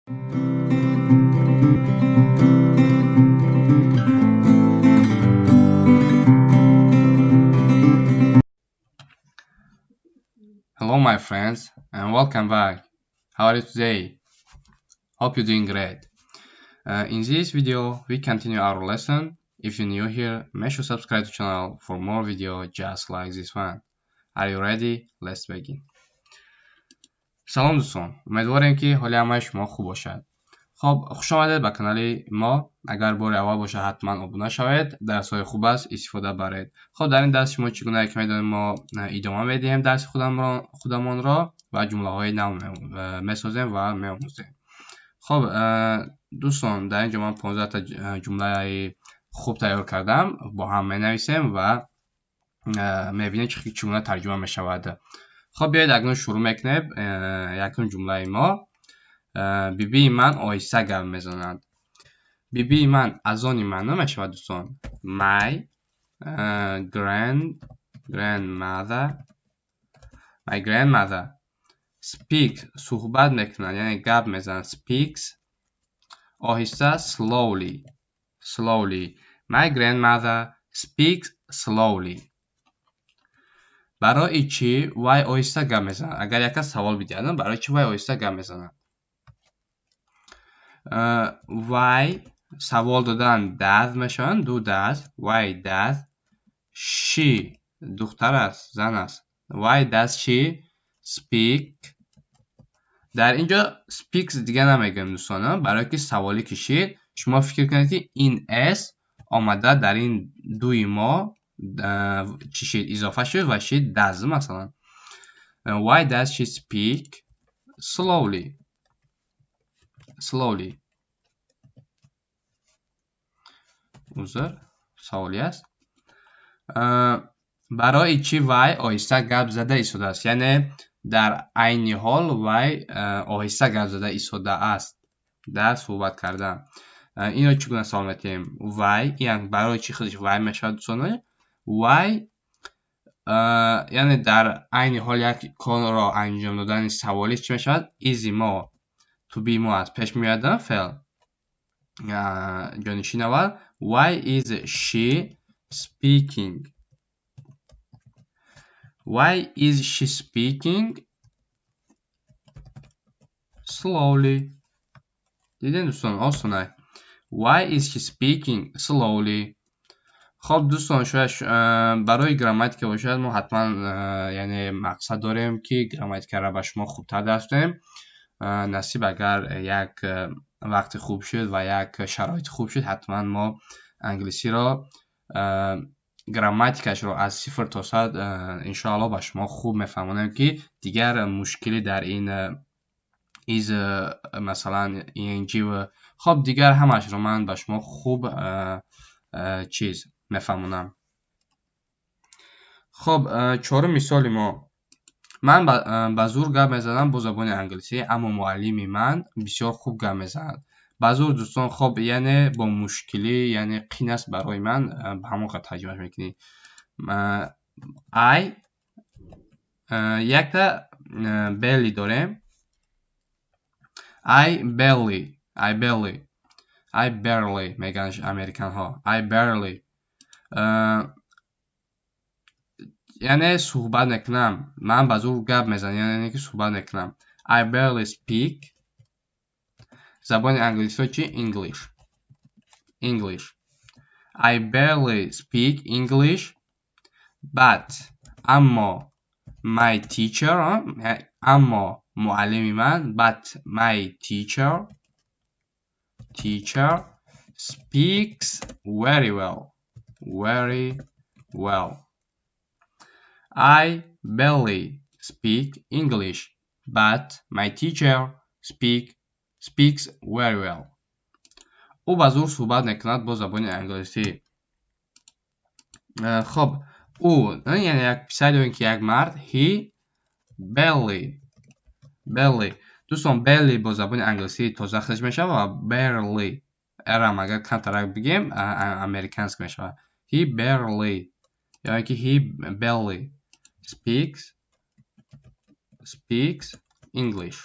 Hello my friends and welcome back. How are you today? Hope you're doing great. In this video we continue our lesson. If you're new here, make sure to subscribe to channel for more video just like this one. Are you ready? Let's begin. Салом дӯстон, умедворем, ки ҳоли ҳамаи шумо хуб бошад. Хоб, хуш омадед ба канали мо. Агар бори аввал бошад, ҳатман обуна шавед, дарсҳои хуб аст, истифода баред. Хоб, дар ин дарс шумо чӣ гуна ки медонед, мо идома медиҳем дарси худамонро ва ҷумлаҳои нав месозем ва меомӯзем. Хоб, дӯстон, дар ин ҷо ман 15та ҷумлаи хуб тайёр кардам, бо ҳам менависем ва мебинем, чӣ гуна тарҷума мешавад. Хоб, биёед, акнун шурӯъ мекунем. Якум ҷумлаи мо: бибии ман оҳиста гап мезанад. Бибии ман аз они ман намешавад, дӯстон. My grandmother, my grandmother speak, суҳбат мекунад, яъне гап мезанад. Speaks, оҳиста, slowly, slowly. My grandmother speaks slowly. Барои чӣ вай оҳиста гап мезанад? Агар як кас савол бидиҳад, барои чӣ вай оҳиста гап мезанад? Why, савол додан, does мешаванд, do, does. Why does she, духтар аст, зан аст. Why does she speak? Дар ин ҷо speaks дига намегӯем, дӯстон, барое ки саволӣ кишид. Шумо фикр кунед, ки ин s омада дар ин дуи мо чӣ шид, изофа шуд ва шид does. Масалан, why does she speak slowly? Slowly. Узр, саволӣ аст. Барои чӣ вай оҳиста гап зада истодааст? Яъне дар айни ҳол вай оҳиста гап зада истодааст дар суҳбат кардан. Инро чӣ гуна савол метиҳем? Why, барои чӣ худаш why мешавад, дӯстон. Why, яъне дар айни ҳол як корро анҷом додани саволӣ чӣ мешавад? Is мо, to be мо аз пеш меояд, феъл ҷонишин аввал. Why is she speaking? Why is she speaking slowly? Дидем, дӯстон, осонай. Why is she speaking slowly? Хоб, дӯстон, шояд барои грамматика бошад, мо ҳатман, яъне мақсад дорем, ки грамматикаро ба шумо хубтар дарс диҳем. Насиб, агар як вақти хуб шуд ва як шароити хуб шуд, ҳатман мо англисиро, грамматикашро аз 0 то 100, иншоалло, ба шумо хуб мефаҳмонем, ки дигар мушкилӣ дар ин is, масалан, ing, хоб, дигар ҳамаашро ман ба шумо хуб чиз мефаҳмонам. Хоб, чорум мисоли мо: ман ба зӯр гап мезанам бо забони англисӣ, аммо муаллими ман бисёр хуб гап мезанад. Ба зӯр, дӯстон, хоб, яъне бо мушкилӣ, яъне қин аст барои ман, ба ҳамон қадр тарҷумаш мекунӣ. I, якта barely дорем. I barely, I barely, I barely мегӯянд американҳо. I barely, яъне суҳбат мекунам. Ман ба зӯр гап мезанам, яъне ки суҳбат мекунам. I barely speak, забони англисиро чи? English, English. I barely speak English, but, аммо, my teacher, аммо муаллими ман, but my teacher speaks very well, very well. I barely speak English, but my teacher speaks very well. Ӯ ба зӯр суҳбат мекунад бо забони англисӣ. Хоб, ӯ, яъне як писар ё ин ки як мард. He barely, barely, дӯстон, barely бо забони англисӣ тоза худаш мешавад ва barely рам агар камтарак бигем, американский мешавад. He barely ё ин ки he barely speaks English.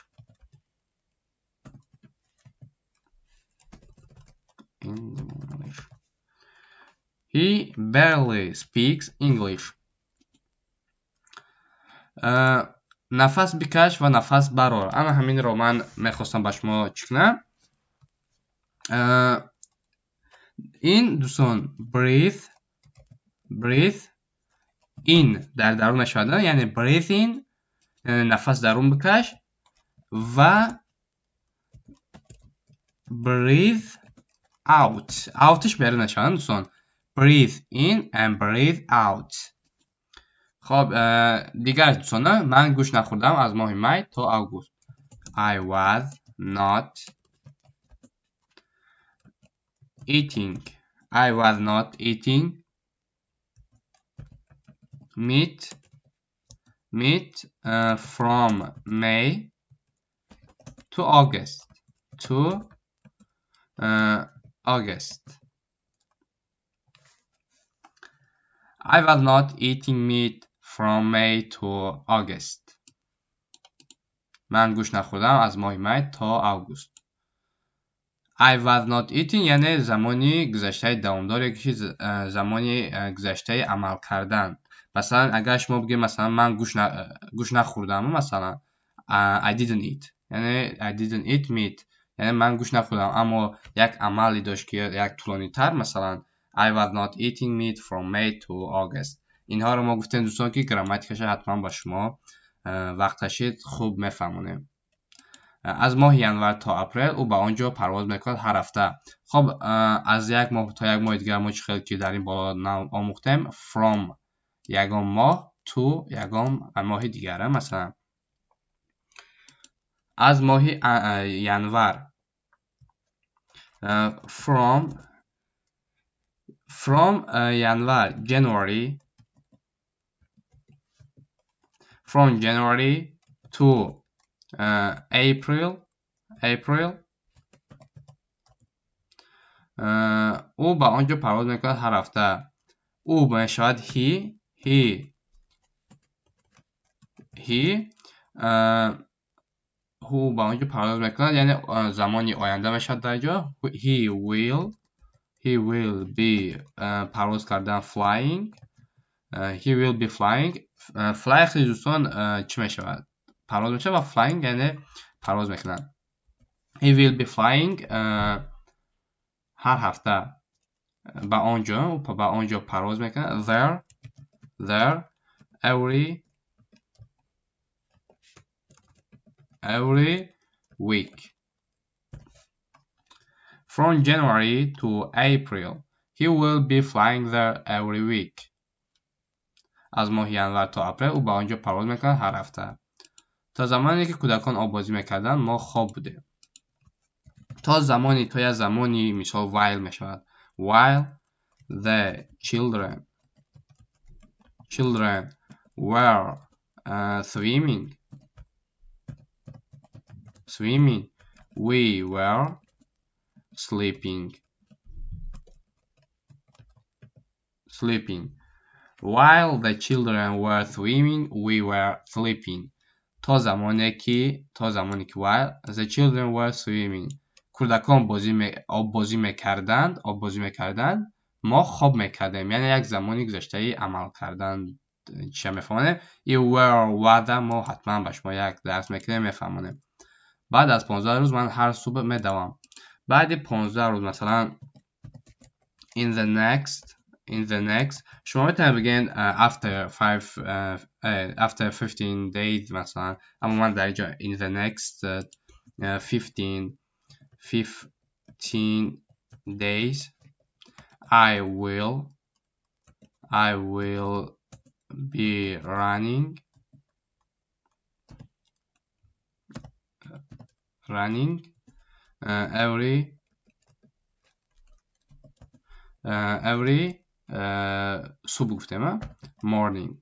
English. He barely speaks English. Нафас бикаш ва нафас барор. Ана ҳаминро ман мехостам ба шумо чӣ кунам. Ин, дӯстон, breathe, breathe in дар дарун мешавад, яъне breathe in, яъне нафас дарун бикаш, ва breathe out, out ш берун мешавад, дӯстон. Breathe in and breathe out. Хоб, дигар, дӯстон, ман гӯшт нахӯрдам аз моҳи май то август. I was not eating, I was not eating meat from May to August, to August. I was not eating meat from May to August. Ман гӯшт нахӯрдам аз моҳи май то август. I was not eating, яъне замони гузаштаи давомдор ё ки замони гузаштаи амал кардан. Масалан, агар шумо бигӯед, масалан, ман гӯшт нахӯрдам, масалан, I didn't eat, яъне I didn't eat meat, яъне ман гӯшт нахӯрдам, аммо як амале дошт, ки як тӯлонитар, масалан, I was not eating meat from May to August. Инҳоро мо гуфтем, дӯстон, ки грамматикаша ҳатман ба шумо вақташид хуб мефаҳмонем. Аз моҳи январ то апрел ӯ ба он ҷо парвоз мекунад ҳар ҳафта. Хоб, аз як моҳ то як моҳи дигар мо чӣ хел ки дар ин боло омӯхтем, from ягон моҳ to ягон моҳи дигар, масалан, аз моҳи январ, from январ, January, from January to April, ӯ ба он ҷо парвоз мекунад ҳар ҳафта. Ӯ мешавад he, he, he, ӯ ба он ҷо парвоз мекунад, яъне замони оянда мешавад дар ҷо. He will, he will be, парвоз кардан, flying, he will be flying. Fly, хеле дӯстон, чӣ мешавад? Парвоз мешавад ва flying яъне парвоз мекунад. He will be flying ҳар ҳафта ба он ҷо, ба он ҷо парвоз мекунад. There every week. From January to April, he will be flying there every week. Аз моҳи январ то апрел ӯ ба он ҷо парвоз мекунад ҳар ҳафта. То замоне ки кӯдакон оббозӣ мекарданд, мо хоб будем. То замони, то як замони, мисол, while мешавад. While the children were swimming, we were sleeping. While the children were swimming, we were sleeping. То замоне ки, то замоне ки, while the children were swimming, кӯдакон оббозӣ мекарданд, оббозӣ мекарданд, мо хоб мекардем. Яъне як замони гузаштаи амал кардан чиа мефаҳмонем. И were, was мо ҳатман ба шумо як дарс мекунем, мефаҳмонем. Баъд аз 15 рӯз ман ҳар субҳ медавам. Баъди 15 рӯз, масалан, in the next, шумо метавонед бигӯед after five, after 15 days, масалан, аммо ман дар инҷо in the next 15 days I will be running every субҳ гуфтем, morning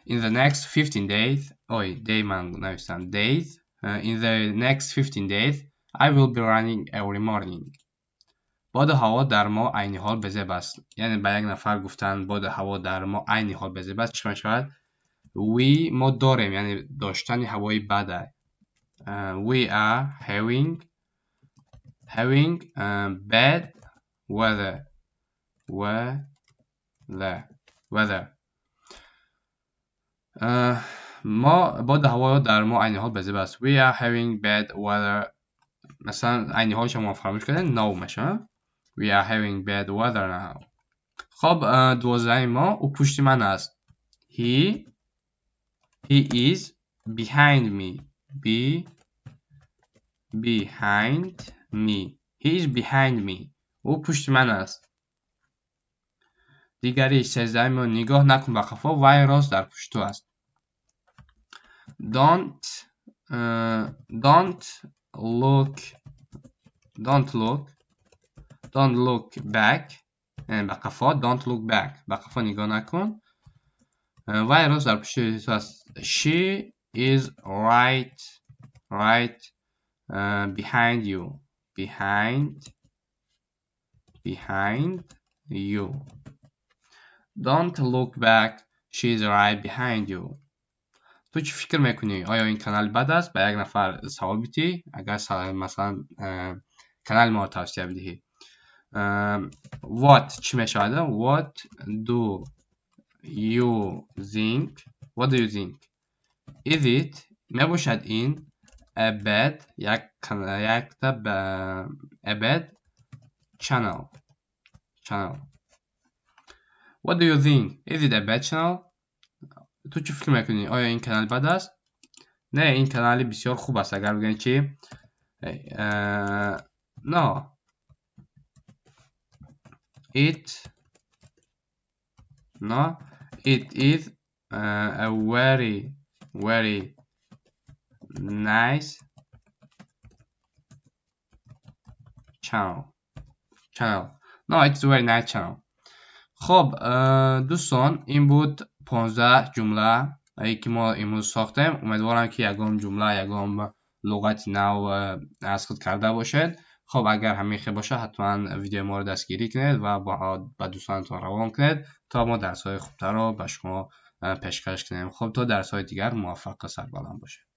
in the next 15 days. Ой, day ман навиштам, days. In the next 15 days I will be running every morning. Боду ҳаво дар мо айни ҳол безеб аст. Яъне ба як нафар гуфтанд, боду ҳаво дар мо айни ҳол безеб аст, чӣ мешавад? We, мо дорем, яъне доштани ҳавои бад. We are having Having bad weather. Weather. Weather. Мо боду ҳаво дар мо айни ҳол безеб аст. We are having bad weather. Масалан, айни ҳол шумо фаромӯш кардед, now мешавад. We are having bad weather now. Хоб, 12-ами мо: ӯ пушти ман аст. He is behind me. Be behind me. He is behind me. Ӯ пушти ман аст. Дигари, 13-ами мо: нигоҳ накун ба қафо, вай рост дар пушти ту аст. Don't look, don't look, don't look back, яъне ба қафо. Don't look back, ба қафо нигоҳ накун, вай рост дар пушти ту аст. She is right behind you. Behind you. Don't look back, she is right behind you. Ту чӣ фикр мекунӣ, оё ин канал бад аст? Ба як нафар савол бидиҳӣ, агар, масалан, канали моро тавсия бидиҳӣ. What чӣ мешавад? What do you think? What do you think? Is it, мебошад ин, a bad, як якта, a bad channel? What do you think? Is it a bad channel? Ту чӣ фикр мекунӣ, оё ин канал бад аст? Не, ин канали бисёр хуб аст. Агар бигӯем чи? No, it, no, it is a very, very nice channel. No, it's very nice channel. Хоб, дӯстон, ин буд 15 ҷумла, ки мо имрӯз сохтем. Умедворам, ки ягон ҷумла, ягон луғати нав аз худ карда бошед. Хоб, агар ҳамин хел бошад, ҳатман видеои моро дастгирӣ кунед ва ба дӯстонатон равон кунед, то мо дарсҳои хубтарро ба шумо пешкаш кунем. Хоб, то дарсҳои дигар муваффақу сарбаланд бошед.